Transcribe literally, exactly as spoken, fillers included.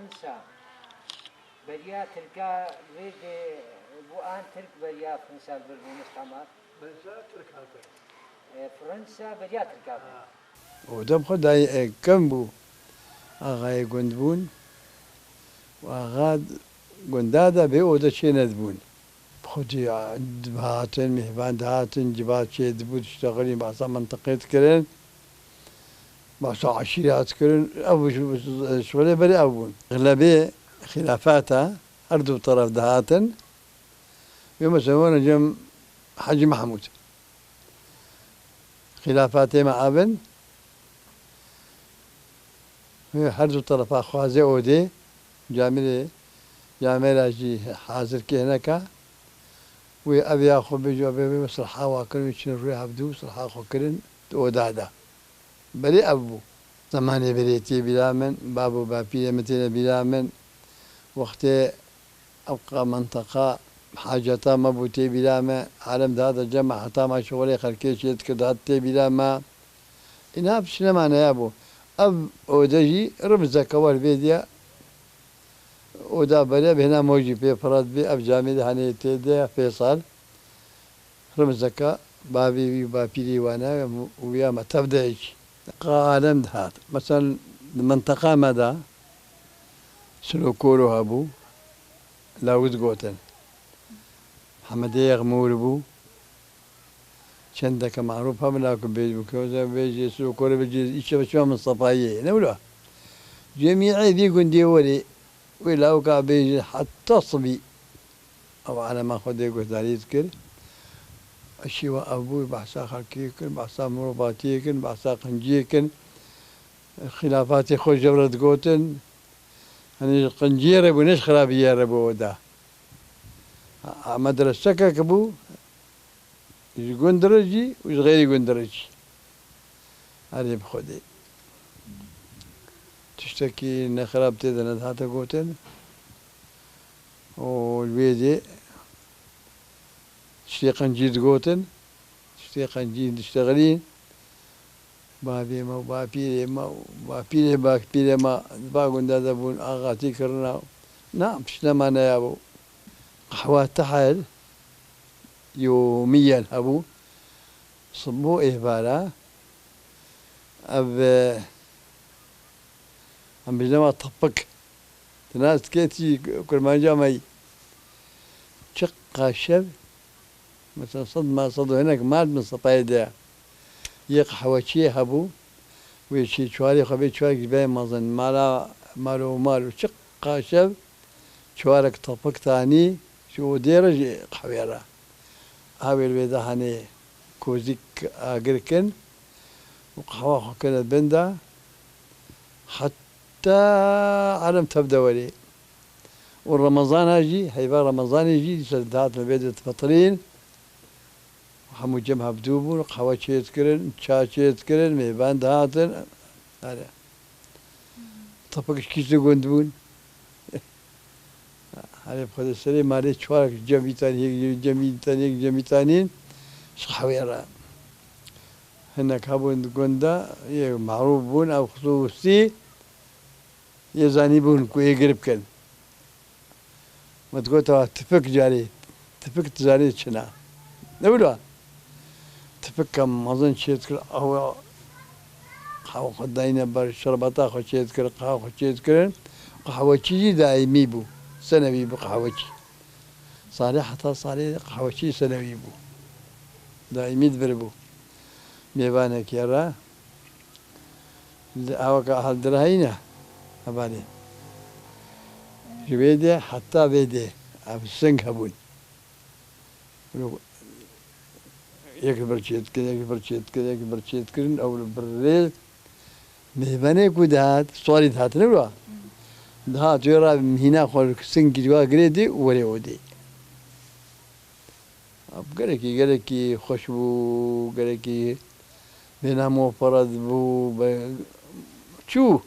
Fransa beriya Tirka vê de bû an Tirk beriya Fransa li vir bû, Mustafa. Fransa Tirk hate. E, Fransa beriya Tirka bû. Ha. Oda bi xwe dayê, e, kevn bû. Axayê gund bûn. Û axa gunda de bê oda çê nedibûn. Bi xwe jî, a, dihatin, mêvan dihatin, civa çê dibû, diştexilîn, behsa mintiqê dikirin. Behsa eşîra dikirin. Ev ji, ji, şixulê berê ev bûn. Xilebê xilafata her du teref dihatin. Wê mesela were cem Hecî Mehmûd. Xilafatê me abin. Wê her du terefa xwazê odê, camêrê, camêra jî hazir kê hineka. Wê ev ya xwe bêjî, ev ê silha wa kirin, wê çin rûyê hevdû, silha xwe kirin, di oda de. Berê ev bû. Zemanê berê tê bîra min, bab û bapîrê min têne bîra min. Wextê ev qa-, menteqa haceta me bû tê bîra me, alem dihate cem me, heta me şixulê xelkê çê dikir, dihat tê bîra me. Îna pişt nemane ya bû. Ev ode jî ribzeke wer vê diye. Oda bere bêhna mojî pê firat bê, ev camê de hanê tê de Fêsal. Rimizeke bavê wî û bapîrê wana û ya me tev de hêj. Qa alem dihat. Meselen, di minteqa me de Silokoro hebû, lawit gotin. Hemedê Yexmûr bû. Çendeke marûf hebû, lawik bêj bû, kewze bêjê Silokoro bêjê, îşe çima Mistefayê ye, ne wilo? Cemî ê vî gundê werê, wê lawika bêjê heta sibî. Ew alema xwe dê guhdarî dikir. Şîwa ev bû, behsa xelkê kir, behsa mirovatiyê kir, behsa qinciyê kir. Xilafatê xwe ji re digotin. Hani ji qinciyê re bû, ne ji xirabiyê re bû oda. Ha, medresekek bû, ji gund re jî û ji xêrî gund re jî. Erê bi Xwedê. Tiştekî nexirab tê de nedihate gotin. Û li wê dê tiştê qencî digotin, tiştê qencî diştexilîn. Bavê me û bapîrê me û bapîrê bapîrê me di va gunda de bûn, axatî kirina. Na, pişt nemane ya bû. Qehwa tehel, yomiyen hebû. Sibû êvara. Ev, e, em bêjin eva tipik. Ti nas dikê tî kurmanca me yî. Çiqa şev, mesela sed ma, sed û hinek mal min sepayê de. Yê qehweçiyê hebû. Wê çî çwarê xwe bê çwarek ji bê mezin. Mala, mal û mal û çiqa şev çwarek tipik tanî, ji odê re ji qehwê re. Awê li wê de hanê kozîk agir kin û qehwa xwe kine bin de, heta alem tev de werê. Û Remezana jî, heyva Remezanê jî, dîsa dihatin vê de difitirîn. Hemû cem hevdû bûn, qehwe çêdikirin, ça çêdikirin, mêvan dihatin. Erê. Tipik ji kî ji gund bûn. Herê bi Xwedê serê malê çarak cemîtanî, yek cemîtanî, yek cemîtanîn ji qehwê re. Hinek hebûn di gund de, yê merûf bûn, ew xisûsî yê zanîbûn ku ê girê bikin. Me digot, "Ewa tipik carê, tipik tu zanî çi ne?" Ne wilo? Tipika mezin çê dikir, qehwe, qehwe xwe dayîne ber, şerbeta xwe çê dikir, qehwe xwe çê dikirin. Qehweçî jî daîmî bû. Senewî bû qehweçî. Salê heta salê qehweçî senewî bû. Daîmî dibiribû. Mêvanekê re li awaka hal dirahîne hevalê. Ji wê dê heta vê dê ev sing hebûn. Yek li vir çê dikirin, yek li vir çê dikirin, yek li vir çê dikirin, ew li vir rê mêvanê ku dihat, swarî dihat, ne wilo? Dihat wê re mîna xwe singî ji wa girê dê û werê odê. Gelekî, gelekî xweş bû, gelekî bêhna mofered bû, be-, çû.